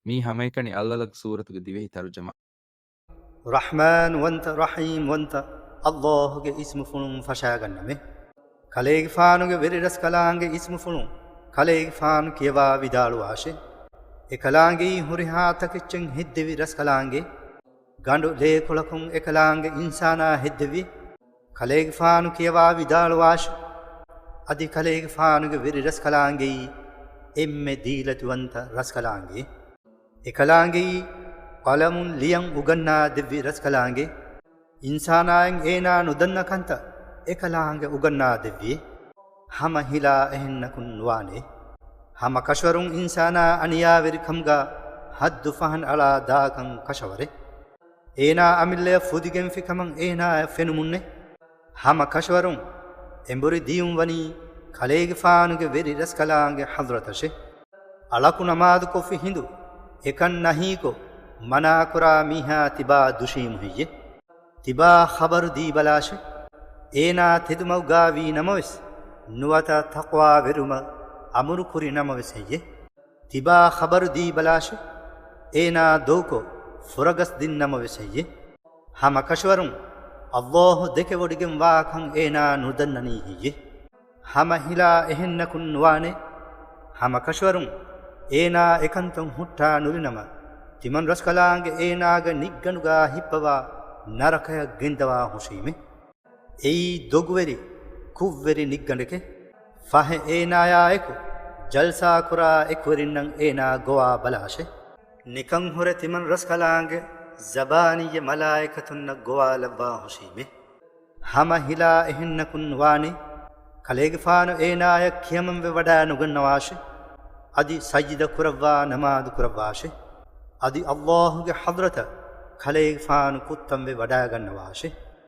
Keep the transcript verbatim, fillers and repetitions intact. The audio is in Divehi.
މީ ހަމައެކަނި އަލްއަލަގް ސޫރަތުގެ ދިވެހި ތަރުޖަމާ. ރަޙްމާން ވަންތަ، ރަޙީމް ވަންތަ އައްލާހުގެ އިސްމުފުޅުން ފަށާގަންނަމެ. ކަލޭގެފާނުގެ ވެރި ރަސްކަލާނގެ އިސްމުފުޅުން ކަލޭގެފާނު ކިޔަވާ ވިދާޅުވާށެ. އެކަލާނގެއީ ހުރިހާ ތަކެއްޗެއް ހެއްދެވި ރަސްކަލާނގެ. ގަނޑު ލޭކޮޅަކުން އެކަލާނގެ އިންސާނާ ހެއްދެވި. ކަލޭގެފާނު ކިޔަވާ ވިދާޅުވާށެ. އަދި ކަލޭގެފާނުގެ ވެރި ރަސްކަލާނގެއީ އެންމެ ދީލަތިވަންތަ ރަސްކަލާނގެ. އެކަލާނގެއީ ޤަލަމުން ލިޔަން އުގަންނާ ދެއްވި ރަސްކަލާނގެ. އިންސާނާއަށް އޭނާ ނުދަންނަ ކަންތައް އެކަލާނގެ އުގަންނާ ދެއްވި. ހަމަ ހިލާ އެހެންނަކުން ނުވާނެ. ހަމަ ކަށަވަރުން އިންސާނާ އަނިޔާވެރިކަމުގަ ހައްދު ފަހަން އަޅާ ދާކަން ކަށަވަރެއް. އޭނާ އަމިއްލަޔަށް ފުދިގެންފި ކަމަށް އޭނާއަށް ފެނުމުންނެ. ހަމަ ކަށަވަރުން އެނބުރި ދިޔުން ވަނީ ކަލޭގެފާނުގެ ވެރި ރަސްކަލާނގެ ޙަޟްރަތަށެ. އަޅަކު ނަމާދުކޮށްފި ހިނދު އެކަން ނަހީކޮށް، މަނާކުރާ މީހާ ތިބާ ދުށީމު ހެއްޔެ؟ ތިބާ ޚަބަރު ދީބަލާށެ. އޭނާ ތެދުމަގުގާވީ ނަމަވެސް، ނުވަތަ ތަޤްވާވެރިވުމަށް އަމުރުކުރި ނަމަވެސް ހެއްޔެ؟ ތިބާ ޚަބަރު ދީބަލާށެ. އޭނާ ދޮގުކޮށް، ފުރަގަސް ދިން ނަމަވެސް ހެއްޔެ؟ ހަމަ ކަށަވަރުން އައްލާހު ދެކެވޮޑިގެން ވާކަން އޭނާ ނުދަންނަނީ ހެއްޔެ؟ ހަމަ ހިލާ އެހެންނަކުން ނުވާނެ. ހަމަ ކަށަވަރުން އޭނާ އެކަންތައް ހުއްޓާ ނުލިނަމަ، ތިމަން ރަސްކަލާނގެ އޭނާގެ ނިއްގަނޑުގާ ހިއްޕަވާ ނަރަކަޔަށް ގެންދަވާ ހުށީމެ. އެއީ ދޮގުވެރި، ކުށްވެރި ނިއްގަނޑެކެ. ފަހެ އޭނާޔާއެކު ޖަލްސާކުރާ އެކުވެރިންނަށް އޭނާ ގޮވާ ބަލާށެ. ނިކަން ހުރެ ތިމަން ރަސްކަލާނގެ ޒަބާނީ މަލާއިކަތުންނަށް ގޮވާލައްވާ ހުށީމެ. ހަމަ ހިލާ އެހެންނަކުން ނުވާނެ. ކަލޭގެފާނު އޭނާޔަށް ކިޔަމަންވެ ވަޑާ ނުގަންނަވާށެ. އަދި ސަޖިދަ ކުރައްވާ ނަމާދު ކުރައްވާށެ. އަދި އައްލާހުގެ ޙަޟްރަތަށް ކަލޭގެފާނު ކުއްތަންވެ ވަޑާގަންނަވާށެ.